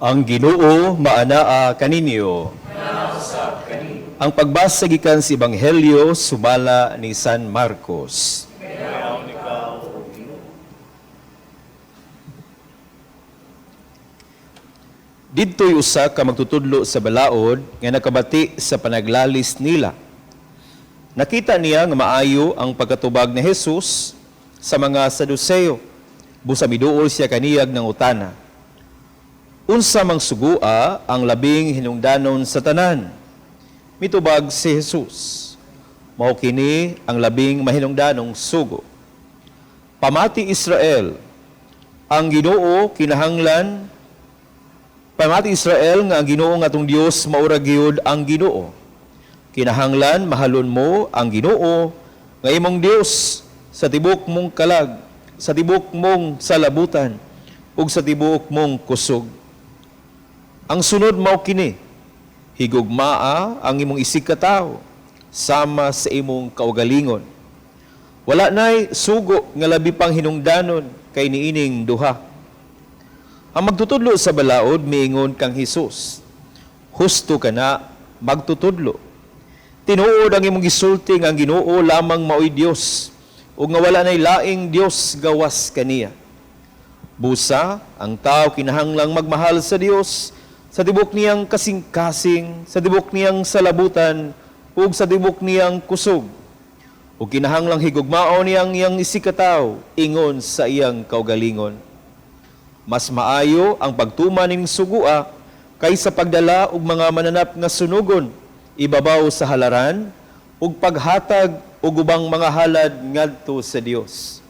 Ang Ginoo maanaa kaninyo. Ang pagbasa gikan sa Ebanghelyo sumala ni San Marcos. Didto'y usa ka magtutudlo sa balaod nga nakabati sa panaglalis nila. Nakita niya nga maayo ang pagkatubag ni Jesus sa mga Saduceo. Busa miduol siya kaniyag nangutana, "Unsa mang sugua ang labing hinungdanon sa tanan?" Mitubag si Jesus, "Mao kini ang labing mahinungdanong sugo. Pamati, Israel, ang Ginoo kinahanglan. Pamati, Israel, nga ang Ginoo nga atong Dios maura gyud ang Ginoo. Kinahanglan mahalon mo ang Ginoo nga imong Dios sa tibok mong kalag, sa tibok mong salabutan ug sa tibuok mong kusog. Ang sunod mao kini: higugmaa ang imong isigkatawo sama sa imong kaugalingon. Wala nay sugo nga labi pang hinungdanon kay niining duha." Ang magtutudlo sa balaod miingon kang Hesus, "Husto ka na, magtutudlo. Tinuod ang imong gisulti nga ang Ginoo lamang maoy Dios ug nga wala nay laing Dios gawas kaniya. Busa ang tao kinahanglang magmahal sa Dios sa tibok niyang kasing-kasing, sa tibok niyang salabutan, ug sa tibok niyang kusog. Ug kinahanglang higugmaon niyang iyang isigkatawo ingon sa iyang kaugalingon. Mas maayo ang pagtuman ning sugua kaysa pagdala og mga mananap nga sunugon ibabaw sa halaran ug paghatag og ubang mga halad ngadto sa Dios."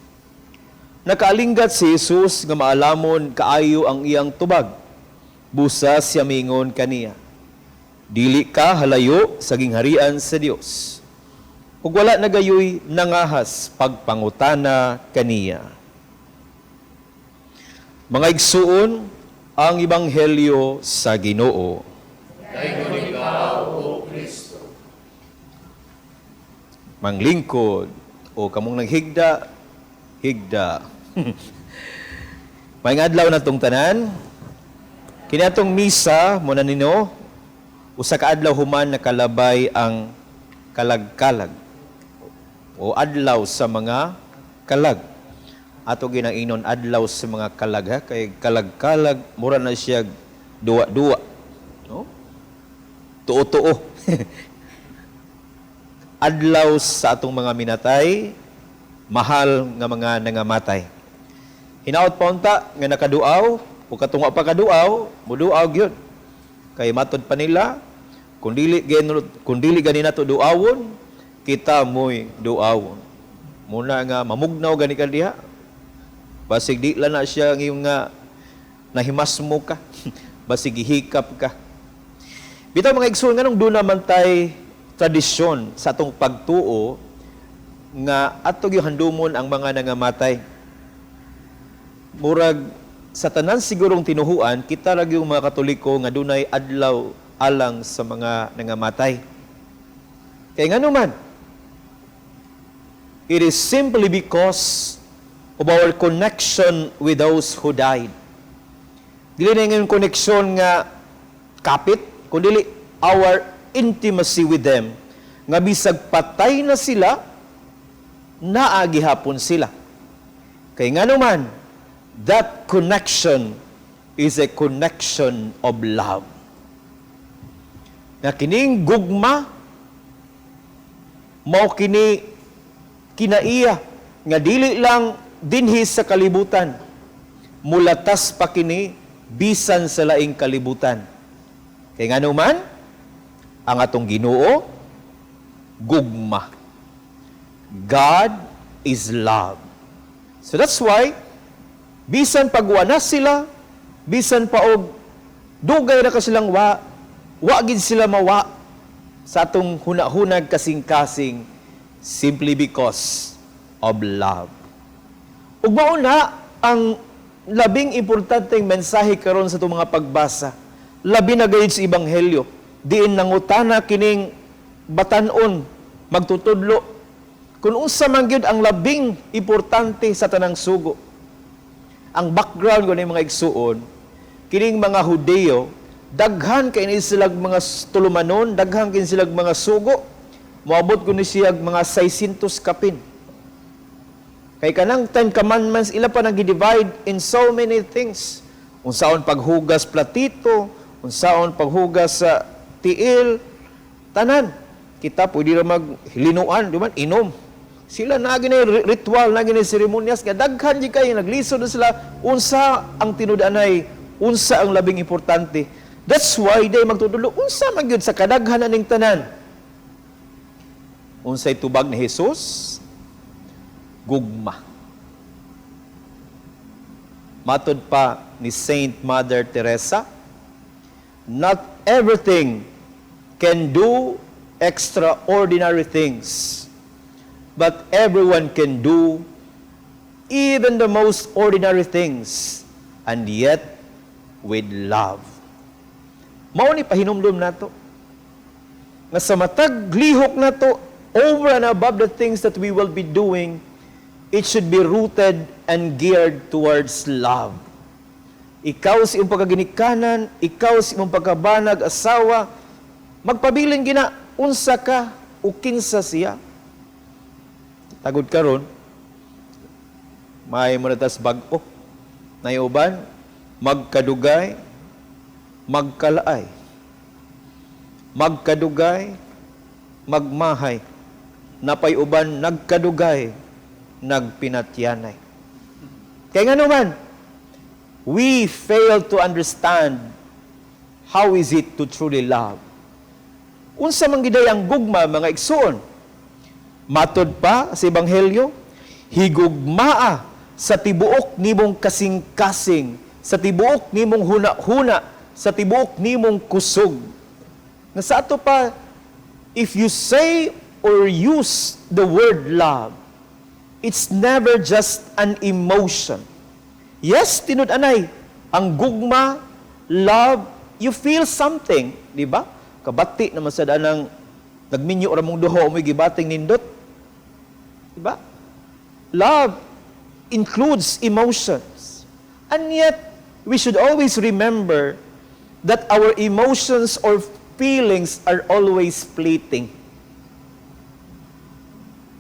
Nakaalinggat si Jesus nga maalamon kaayo ang iyang tubag. Busa siya mingon kaniya, "Dili ka halayo sa gingharian sa Dios." Ug wala na gayoy nangahas pagpangutana kaniya. Mga igsuon, ang ebanghelyo sa Ginoo. Dayon ikaw, O Kristo. Manglingkod o kamong naghigda, higda. Maayong adlaw natong tanan. Kini atong misa mo na nino usa ka adlaw human nakalabay ang kalagkalag o adlaw sa mga kalag. Ato ginainon adlaw sa mga kalag, ha, kay kalagkalag mura na siya duwa-duwa. No? Tuo-tuo. Adlaw sa atong mga minatay, mahal nga mga nangamatay. Hinaot pa unta nga nakaduaw o katong wa pa kaduaw, muduaw gyud. Kay matod pa nila, kung dili gani nato duawon, kita mo'y duawon. Muna nga mamugnaw gani ka diha. Basig di lang na siya ngayong nga nahimas mo ka. Basig gihikap ka. Bitaw, mga igsoon, nganong duna man tay tradisyon sa atong pagtuo nga ato gyud handumon ang mga nangamatay? Murag sa tanan sigurong tinuhuan, kita ra yung mga Katoliko nga dunay adlaw alang sa mga nangamatay. Kay ngano man? It is simply because of our connection with those who died. Dili na yung koneksyon nga kapit, kundi our intimacy with them. Nga bisag patay na sila, naa gihapon sila. Kay ngano man, that connection is a connection of love. Na kining gugma, mao kini kinaiya nga dili lang dinhi sa kalibutan, mulatas pa kini bisan sa laing kalibutan. Kay ngano man, ang atong Ginoo gugma. God is love. So that's why bisan pagwa na sila, bisan pa og dugay na ka silang wa, wa gid sila mawa sa atong hunahunag kasing-kasing, simply because of love. Ug mao na ang labing importanteng mensahe karon sa atong mga pagbasa. Labi na gayud sa ebanghelyo, diin nangutana kining batan-on magtutudlo kung unsa man gyud ang labing importante sa tanang sugo. Ang background ko ni, mga igsuon, Kining mga Hudeo, daghan kay ni silag mga tulumanon, daghan kay silag mga sugo. Moabot kuno siya mga 600 kapin. Kay kanang Ten Commandments, ila pa nang divide in so many things. Unsaon paghugas platito, unsaon paghugas sa tiil, tanan. Kita pwede ra maglinuan, di man, inom. Sila na gini ritual, na gini seremonyas, nga daghan di kayo, naglisod na sila, unsa ang tinud-anay, unsa ang labing importante. That's why they magtutudlo, unsa man gyud sa kadaghan aning tanan. Unsay tubag ni Jesus? Gugma. Matod pa ni Saint Mother Teresa, "Not everything can do extraordinary things, but everyone can do even the most ordinary things, and yet with love." Mao ni pahinumdum nato nga sa matag lihok nato, over and above the things that we will be doing, it should be rooted and geared towards love. Ikaw sa imong pagkaginikanan, ikaw sa imong pagkabanag, asawa, magpabilin gina unsa ka o kinsa siya. Tagod karon, may mo na tas bag-o. Nayuban, magkadugay, magkalaay. Magkadugay, magmahay. Napay uban, nagkadugay, nagpinatyanay. Kaya nga naman, we fail to understand how is it to truly love. Unsa man giday ang gugma, mga igsuon? Matod pa sa Ebanghelyo, higugmaa sa tibuok nimong kasing-kasing, sa tibuok nimong huna-huna, sa tibuok nimong kusog. Nga sa ato pa, if you say or use the word love, it's never just an emotion. Yes, tinud-anay, ang gugma, love, you feel something, di ba? Kabati naman sa danang nagminyo ra mong duha mo'y gibating nindot. Di ba? Love includes emotions. And yet, we should always remember that our emotions or feelings are always fleeting.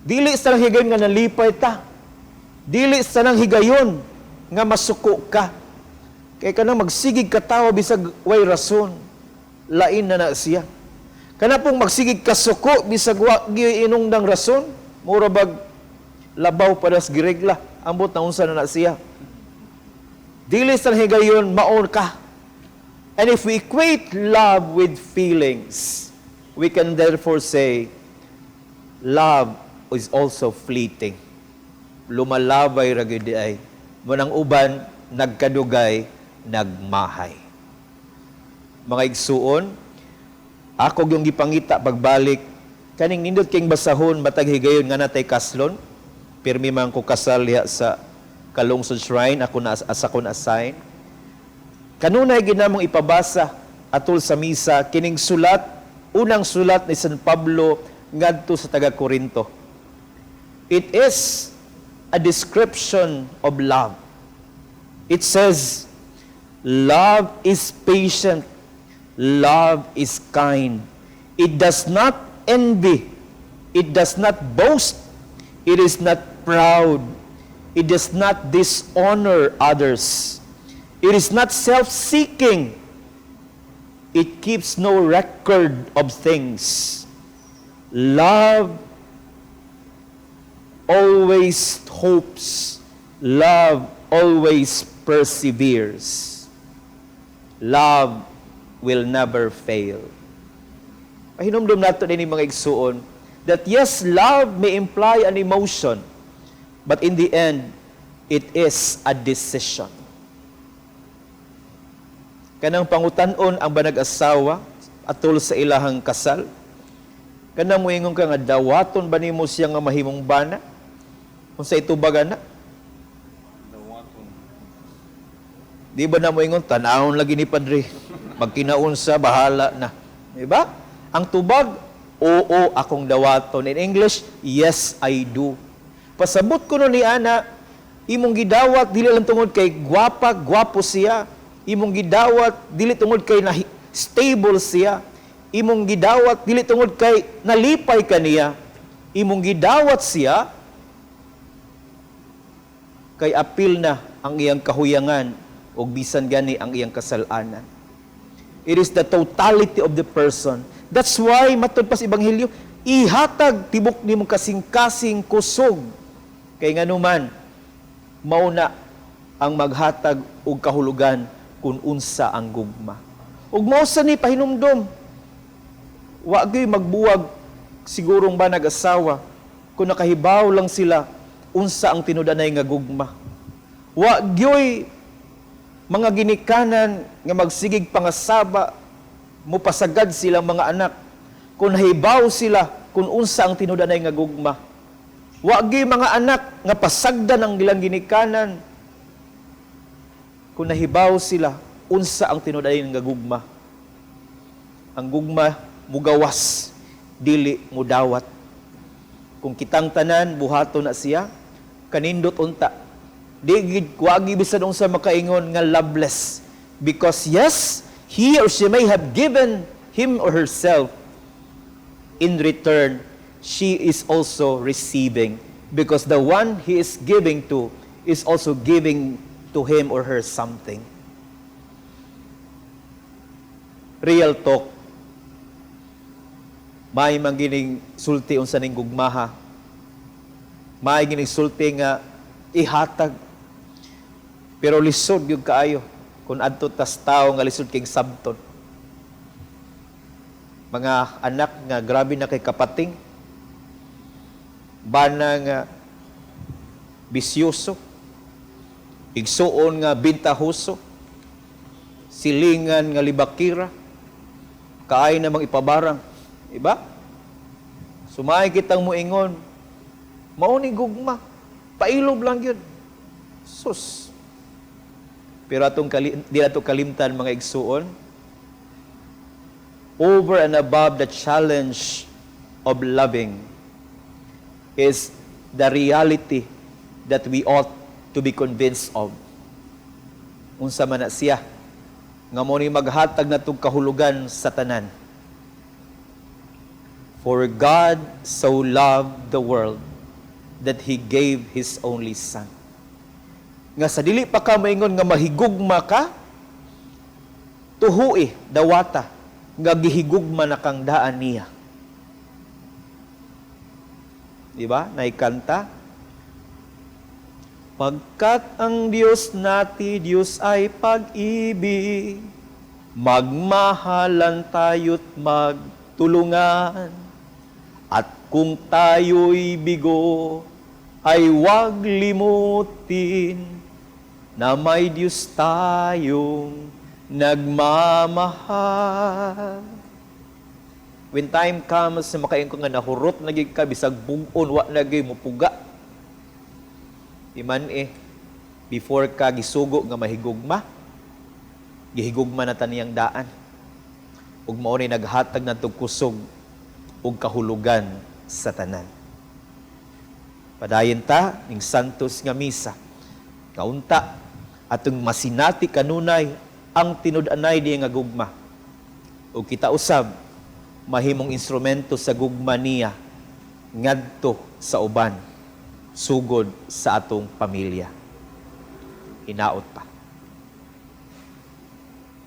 Dili sa nang higayon nga nalipay ta. Dili sa nang higayon nga masuko ka. Kay kanang magsigig ka tawa bisag way rason, lain na na siya. Kana pong magsigig ka suko bisag wa inungdang rason, mura bag labaw pa das giregla, ambot na unsa na na siya. Dili sa higayon maon ka. And if we equate love with feelings, we can therefore say love is also fleeting. Lumalabay ra gyud ay. Munang uban nagkadugay, nagmahay. Mga igsuon, ako yung gipangita pagbalik kaning nindot king basahon matag higayon nga natay kaslon. Pirmi man ko kasal diha sa Kalungsod Shrine, ako na asa kon assign. Kanunay ginamong ipabasa atol sa misa kining sulat, unang sulat ni San Pablo ngadto sa taga Korinto. It is a description of love. It says, "Love is patient, love is kind. It does not envy, it does not boast, it is not proud, it does not dishonor others. It is not self-seeking. It keeps no record of things. Love always hopes. Love always perseveres. Love will never fail." Pahinumdum nato din mga igsuon that yes, love may imply an emotion, but in the end, it is a decision. Kanang pangutan-on ang banag-asawa atol sa ilahang kasal, kanang moingon ka nga dawaton ba nimo siya nga mahimong bana? Kung sa itubagan na? Dawaton. Di ba na moingon, tanawon lagi ni Padre. Magkinaon sa, bahala na. Di ba? Ang tubag, oo, akong dawaton. In English, "Yes, I do." Pasabot ko no ni ana, imong gidawat, dili lang tungod kay gwapa, gwapo siya. Imong gidawat dili tungod kay na stable siya. Imong gidawat dili tungod kay nalipay ka niya. Imong gidawat siya kay apil na ang iyang kahuyangan o bisan gani ang iyang kasalanan. It is the totality of the person. That's why, matud pa sa Ebanghelyo, ihatag tibok nimong kasing-kasing kusog. Kay nganuman, mao na ang maghatag og kahulugan kung unsa ang gugma. Ug mao sa ni pahinumdom, wa gyud magbuwag sigurong ba nag-asawa kung nakahibaw lang sila unsa ang tinud-anay nga gugma. Wa gyoy mga ginikanan nga magsigig pangasaba, mupasagad silang mga anak kung nahibaw sila kung unsa ang tinud-anay nga gugma. Wa gyud mga anak nga pasagdan ang ilang ginikanan kung nahibaw sila unsa ang tinud-anay nga gugma. Ang gugma mugawas, dili mudawat. Kung kitang tanan buhaton na siya, kanindot unta. Di gid, wa gid bisan unsa makaingon nga loveless, because yes, he or she may have given him or herself. In return, she is also receiving, because the one he is giving to is also giving to him or her something. Real talk. May manggining sulti unsa ning gugmaha. May gining sulti nga ihatag. Pero lisod gyud kaayo kung adto tas tao nga lisod king sabton. Mga anak nga grabe na kay kapating. Bana nga bisyoso. Igsuon nga bintahoso. Silingan nga libakira. Kaay namang ipabarang. Iba? Sumay kitang muingon, mao ni gugma. Pailob lang yun. Sus. Pero atong di nato kalimtan, mga igsuon, over and above the challenge of loving is the reality that we ought to be convinced of. Unsa man na siya nga mo ni maghatag natong kahulugan sa tanan? For God so loved the world that He gave His only Son. Nga sa dili pa ka maingon nga mahigugma ka, tuhui, dawata, nga gihigugma na kang daan niya. Di ba? Naikanta. Pagkat ang Diyos nati, Diyos ay pag-ibig, magmahalan tayo't magtulungan. At kung tayo'y bigo, ay wag limutin na may Diyos tayong nagmamahal. When time comes na makaingon ko nga nahurot na gyud ka, bisag bug-on wa na gyud mupuga. Di man eh, before ka gisugo nga mahigugma, gihigugma na ta niyang daan. Ug mao ni naghatag natog kusog ug kahulugan sa tanan. Padayon ta ning santos nga misa. Kaunta atong masinati kanunay ang tinud-anay di nga gugma. Ug kita usab mahimong instrumento sa gugma niya ngadto sa uban, sugod sa atong pamilya. Hinaot pa.